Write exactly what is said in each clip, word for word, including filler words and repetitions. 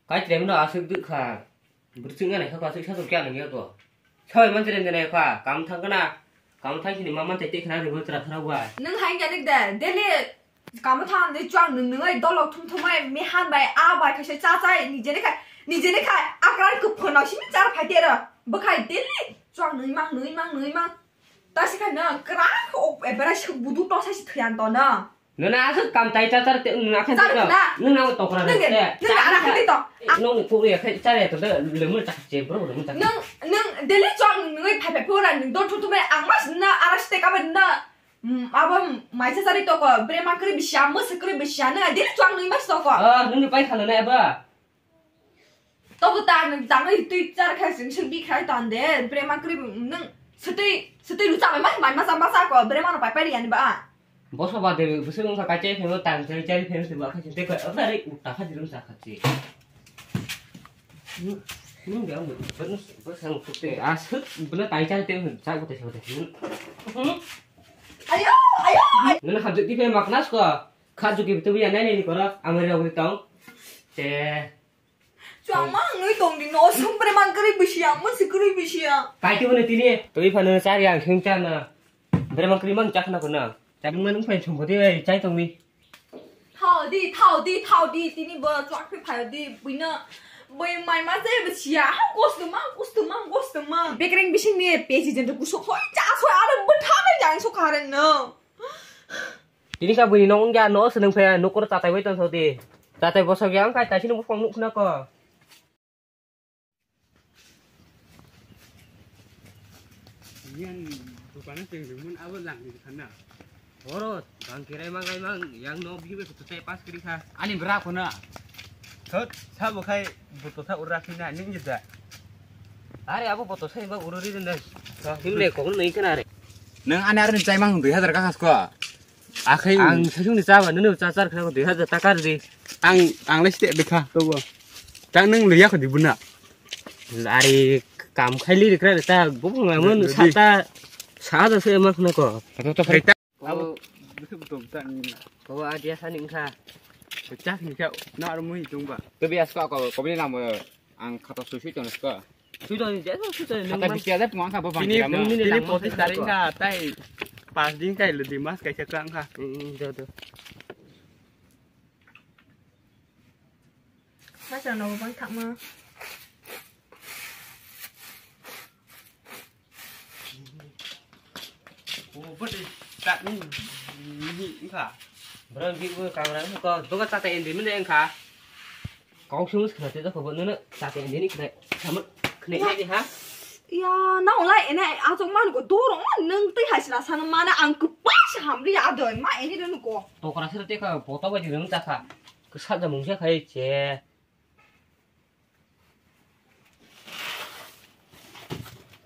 Kaitrem no aswk dwkha. Bwrwswk nai kha aswk satung kya nang yago. Soi man tere nai kha kam thang kana. Kam thang sini ma man tei tei khna rwgo tra thra wa. Nung hai kya nik de, daily kam thang de chuang nung nung ai dolok thum thum ai mehan bai a bai khaisa cha chai ni jene khai, ni jene khai akran ku phonok simi char phai tera. Bwkhai daily chuang nung mang nung mang nung mang. Ta si khai na kra ko ebera si budu to sa si thyan to na. Nuna aswk kam tai cha char te nuna khan Char te khna. Nuna tokra Nung de, te. Nung de ara khai to. Nung ni kuri khai char to de lemur tak che bro lemur tak. Nung, nung daily chok nung nung phai phai pura nung don thum thum ang mas na ara ste ka na. Mm, abo maisa sari to ko bre ma kri bisya mo se kri bisya na daily chok nung mas to ko. Ah, nung ni pai khana na ba. Tobo ta nung tangwi twi char khai sing sing bi khai tan de, bre ma kri nung sutwi, sutwi lu cha mai ma, mai ma sa ma sa ko, bre ma no pai pai yani ba. Boso ba de, bwswk wngkha kaichai pheno tang chai chai pheno se ba khai sing te khai, ota re uta khai sing sa khai sing. Nung, nung de ang bwswk, bwswk ang sukte, a suk, bwna tai chai te sa ko te sa ko te. Ayo, ayo, ayo. Nung hamjak di phai maknas ko, kha juki tu ya nai ni koro, amari rok di tong. Te. Chuangma wngwi tong di, no songpre man kwrwi bwsiya, mwsi kwrwi bwsiya. Kaiti bono tini. Twi phano chari ang kheng chana. Bre man kwrwi man chakna kono. Chari man phai chumbo de chai tongwi. Thao di, thao di, thao di, tini bo chuak phi phayo di, buino. Bui mai ma je bwsiya, ha gos tongma, gos tongma, gos tongma. Bekreng bising ni peji jen kusuk hoi cha soi aro bwtha bai jang sukha reng no. Tini ka bwini nok wngya no swnung phaya nukur tatai bai tongthok di. Tatai bosok ya wngkha taisini bufang nuk khna ko. Yang dukana tengdengmon abo langni khana. Oro bang kirai mang ai mang yang no bibe kutai pas kri kha. Ani bra khona. Thot sabo khai buto tha ura khina ning jida. Are abo boto sai ba ururi den dai. Himle kokno nai khana are. Nang ani arni chai mang dui hazar ka khas ko. Akhai ang sasung ni chaba nunu cha char khana dui hazar taka rdi. Ang ang le site dekha to bo. Tang nang liya khodi buna. Ari kam khai li rikra ta bo bung amun sata sa da se ma khna ko. To to khai ta. Abo bisi butum ta ni. Ko adia sani kha. Cha ni kha na ro mui tung ba. To bi as ko ko ko ni nam ang khata sui sui tong ko. Sui tong ni je sui tong ni. Khata bisi ada pung ang kha bo bang. Ini ini potis tarik kha tai pas din kai le di mas kai cha kang kha. Hmm, do do. Masa no bang thak ma. Oh, bati tak ni ni ni kha. Bro, bi bu kamera ko doga chata endi mene kha. Kok sung khna te ko no chata endi ni khna. Sama khna ni ha. Ya, na ulai ene a jong man ko doro ma nung tei hai sila sana mana ang ko pas hamri a do ma ene no ko. To kra sir te kha poto ba di rung ta kha. Ko sa da mung ja khai che.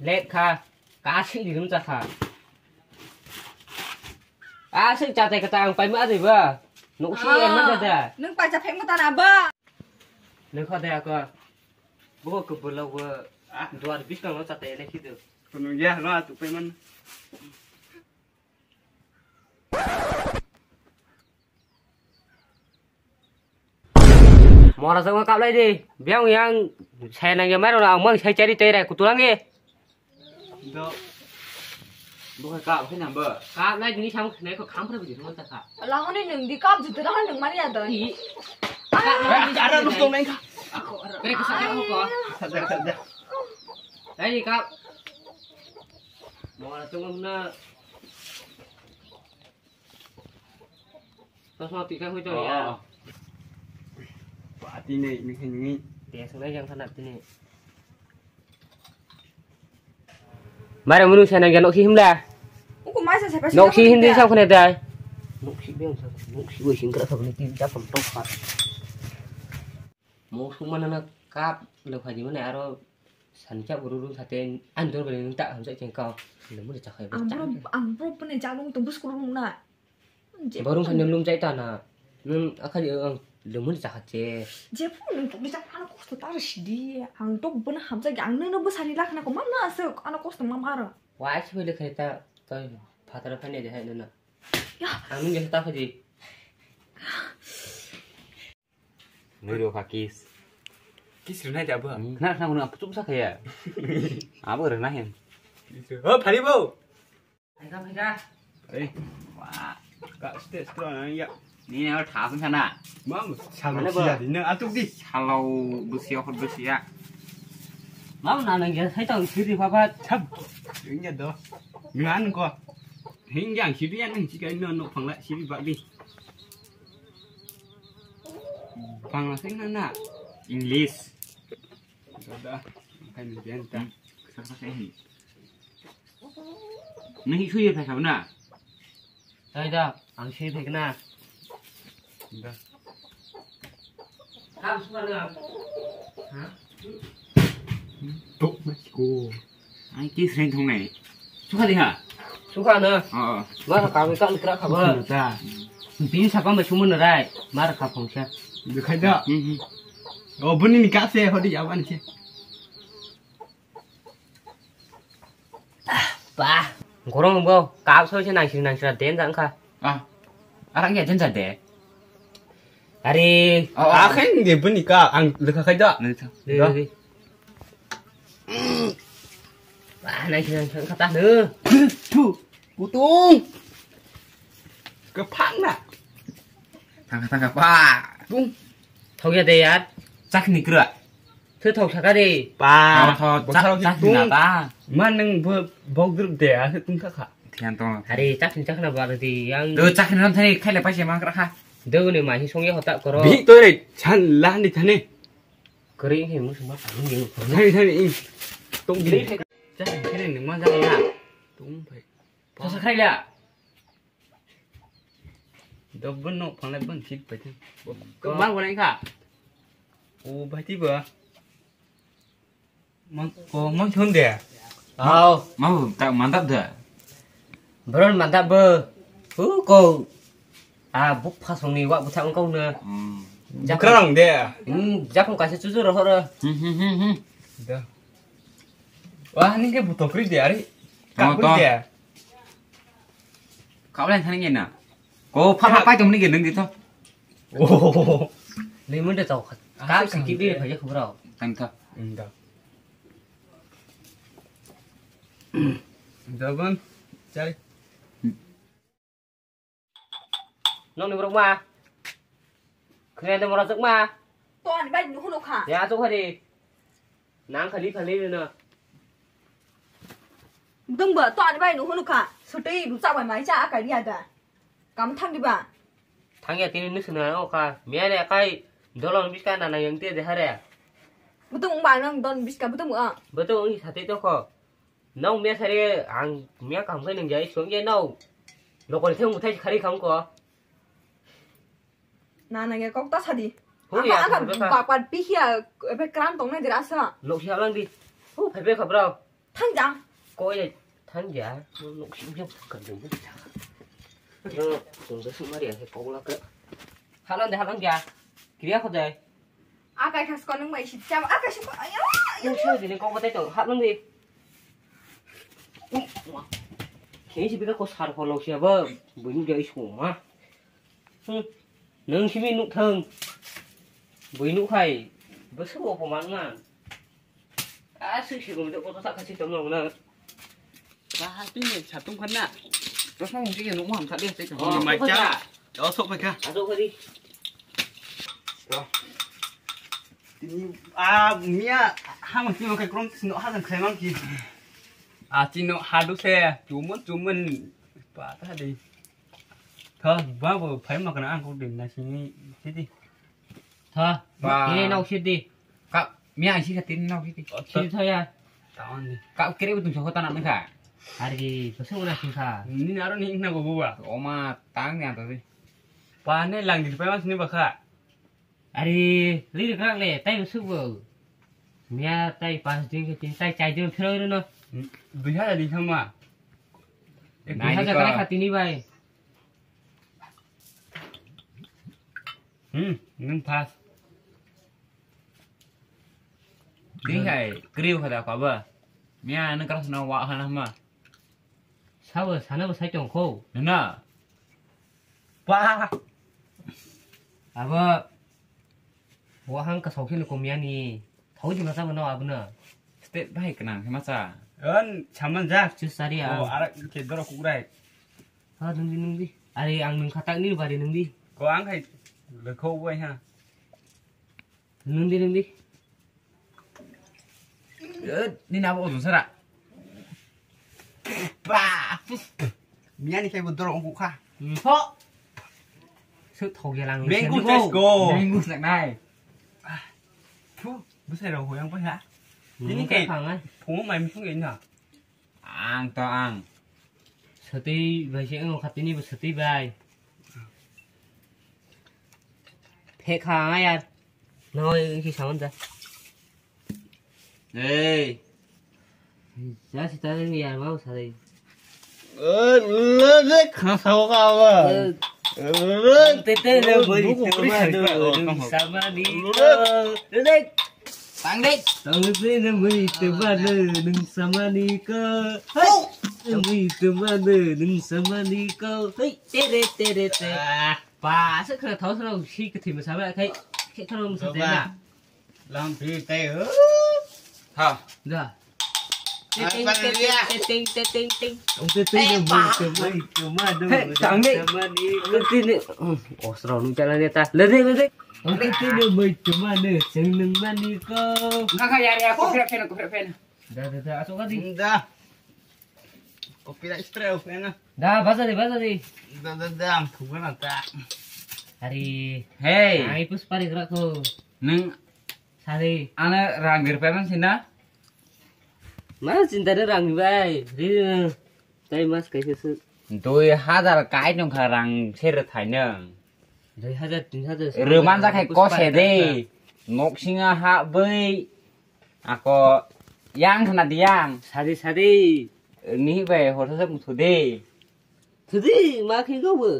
Let kha. Ka si di rung ta kha. A si cha te ka ta ang pai ma de ba. No si en ma da. Nung pai cha phek ma ta na ba. Lekha de ako. Bo ke bela wo. Duar bikang lo chate le khido. Kono ya lo atu pe man. Mora jang kap lai di. Biang yang saya nang ya maro ang mang saya cari tera kutulang ye. Do. Bukan kap, sih nambah. Kap lai gini sama kena kok kampre biji sama tak kap. Lahoni nung di kap jutu dah nung mani ada. Ada nung tong neng kap. Aku ada. Kau kesal aku kok. Saja saja. Lai di kap. Mau ada tunggu na. Chosma twi kha hoi to ya. Ba tini ni khe ni. Te sanai jang khana tini. Mare munu sana jang nok si himla. Uku mai sa sepa. Nok si hindi sa khone dai. Nok si beng sa. Nok si wai sing kra sa ni tin ja pam tok kha. Mo sung mana kap le phaji mane aro sancha buru rung thate an dor bani ta hamsa cheng kau. Le muni chakhai ba. Ang bro ang bro pune jalung tung bus kurung na. Borong sani lum chai ta na. Nung akha di ang lum ni chakhai che. Jephu nung tok ni chak ano kosto ta sidi. Ang tok bana hamsa ang nung bus ani lakh na ko mam na asuk ano kosto mam aro. Wa ai chhe le khai ta toi phatara phane de hai na. Ya. Ang nung je ta khaji. Nui rw kha kiss. Kiss rwnai de abo. Hmm, khna khna hwnwi ang chup sa khaya. Abo rwna hin. Kiss rw-, oh, phari bo. Phaikha, phaikha. Ei. Wah. Ka stage kro na ya. Nini aro tha phung sana. Mam, salo. Ano siya bo. Di na atuk di. Salo, busia, hot busia. Mam, na nang ya, sai tong siri papa. Thap. Ini do. Ngan ko. Hingga ang siri yang nang chikai no no phangla siri bak di. Bangla sing na na. English. Dada, hai ni bian ta. Hmm. Sak sak eh. Nang hi sui phai khabna? Tai da, ang sui phai kana. Da. Kam suka na. Ha? Tok mas ko. Ai, ki sreng thong nai. Suka di ha? Suka na. Oh, oh. Mar ka mi ka kra kha ba. Suka na ta. Bini sapa ma sumun rai. Mar ka phong sa. Dekhai da. Hmm, hmm. Oh, buni ni ka se hodi awan se. Bah, gorong bo kap so se nang sing nang sira den jang kha. Ah. Arang ya den ja de. Are, oh, oh. Akhen de buni ka ang lekha khai da. Lekha. De, da. De. Bah, nai khe nang thang kha ta no. Thu, putung. Kephang na. Thang kha, thang kha, pa. Tung. Thok ya de yar. Chak ni kra. Thu thok saka de. Pa. Thok, thok, chak, chak ni tung. Na ta. Man nang bo bok grup de, a tung kha kha. Thian to. Are, chak ni chak na bar di yang. Do chak ni ram thani khai le pa se mang kra kha. Do ni ma hi song ya hota koro. Bi to re, chan la ni thani. Kering he musu ma pang ni. Thani, thani, ing. Tong gini. Jadi kering ni ma jaya. Tong pai. Sasa khai la. Dobon no pang la ban sip pai. Ko ma wala ka. O bai ti ba. Mang, ko mang thon de. Au. Mau tak mantap dah. Bron mantap be. Hu ko. Ah, buk phasong ni wa butha ongkau na. Hmm. Bukrang de. Hmm, jakong kaisa chuchu rohor. Hmm, hmm, hmm, hmm. Da. Wah, ni ke butokri de ari. Oh, kakuri to. De. Kau lain thani na. Ko pha pha pai tong ni ke nang di to. Oh. Ni mun de tau khat. Ah, ka sikit de phai khubra. Tang tha. Inda. Jaban, chai. Nong ni borok ma. Khne de mora jok ma. To ani bai nu hunu kha. Ya jok hari. Nang khali khali no. Dong ba to ani bai nu hunu kha. Sutei bu cha bai mai cha akai ri ada. Kam thang di ba? Thang ya tini nung swnam o kha. Miya ne kai dolong biska na na yang te de hare. Butung ba nang don biska butung a. Butung ni sate to kho. Nong miya sare ang miya kam kai nang jai song ye nau. Lokol theng muthai khari khang ko. Na na ge kok ta sadi. Hoi ya, apa apa. Apa apa pihia ebe kram tong na dira sa. Lok siya lang di. Hu phai phai khabra. Thang jang. Koi le thang ja. Nuk sing jang ka dum ja. Yo, tung da sumari ya, kok la ka. Halang de halang ja. Kriya kho dai. Akai khas ko nung bai sit jam. Akai sip ayo. Yo, sio dini kok batai to. Halang de. Khe si bika ko sar ko lok siya ba. Buin ja isu ma. Hmm. Nung simi nuk thang. Bui nuk hai. Bwswk bo phoman na. A swi swi gum jok koto sakha si tong nong na. Ba ha tini satung khan na. Rosong mungkin ya nuk maham sa de tei. Oh, mai cha. Oh, sok mai kha. Asok kari. Tini a miya ha mungkin makai krom sino ha jang khai mang ki. A tino hadu se chumun chumun. Pa ta de. Tho, ba bo phai ma kana ang kok din na sini sidi. Tho, ba. Ini nok sidi. Ka, mi ang sika tin nok sidi. Sidi tho ya. Taon ni. Ka kere bu tum sokota na nangka. Ari, bwswk na singkha. Ni aro ni ingna go buba. Oma tang ni ang tadi. Pa ne lang di pa mas ni bakha. Ari, ri rak le, tai bwswk bo. Miya tai pas din ke tin tai chai din phiroi rwno. Dui hajar di sama. Ek dui hajar kara kha tini bai. Hmm, nung pas. Di hai, kriu khada ka ba. Miya nung kara sana wa hana ma. Sabo sana bo sai tong kho. Na. Pa. Abo. Wahang ka sokhe ni komya ni. Thau di masa bono abono. Step bahai kenang khe masa. On saman ja. Chus sari a. Oh, arak ke doro kukrai. Ha, nungdi, nungdi. Ari ang nung khatak ni bari nungdi. Ko ang khai lekho bai ha. Nungdi, nungdi. Eh, ni nabo ujung sara. Ba. Miani khai bo doro ongkha. Hmm, pho. Su thok ya lang. Mango let's go. Mango snack nai. Phu, bwsai rok hoyang pai ha. Nini khe phungo mai mithung ya na. Ang to ang. Swtwi bai se wng kha tini bo swtwi bai. Phek kha ang yar. Noi ki saman da. Hey. Ja si ta ni yar mau sa dai. Eh, le de khasa ka ba. Te te le bari te ma do samani ko. Le de. Tang de. Tang de ne mui te ba ne nung samani ko. Hai. Mui te ba ne nung samani ko. Hei, tere, tere, te. Ah, pa, se khana thau sra si ke thim sa ba khai. Ke thau sa te na. Lam phi te. Ha. Da. Te ting, te ting, te ting, te ting, ting. Ang te te ne mui te mui te ma do. Hei, tang de. Samani ko. Te ne. Oh, sra nu chala ne ta. Le de, le de. Ang te te ne mui te ma ne sing nung mani ko. Ka ka ya ya ko phre phre ko phre phre. Da, da, da, asok ka di. Da. Copyright strike na. Da, baja di, baja di. Da, da, da, ang thugna ta. Hari. Hey. Ai puspari gerak ko. Nung. Sari. Ana rang dir payment sina. Ma cinta de rang bai. Ri. Tai mas kaisa su. Dui hajar kai nung kha rang sere thainung. Dui hajar, tin hajar. Roman ja khai kose de. Nok singa ha bai. Ako yang khna di yang. Sadi, sadi. Ni bai hosa se muthu de. Thudi, ma khe go bo.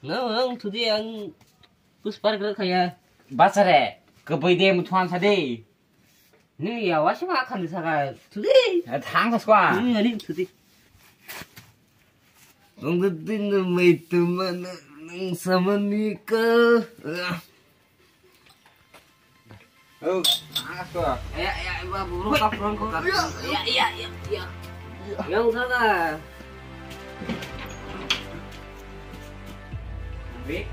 Na, ang thudi ang puspar kra khaya. Basare, keboi de muthuan sa de. Ni ya wasi ma khan saka thudi. Thang sa skwa. Ni ani thudi. Ang din mai tu mana nang samani ka. Oh, aso. Ya, ya, ibu burung kaprong kok. Ya, ya, ya, ya. Yang sana. Ambil.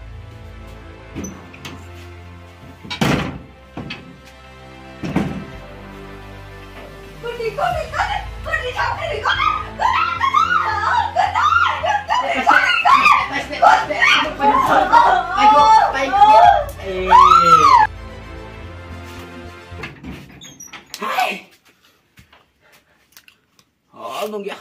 Oh, nung ya.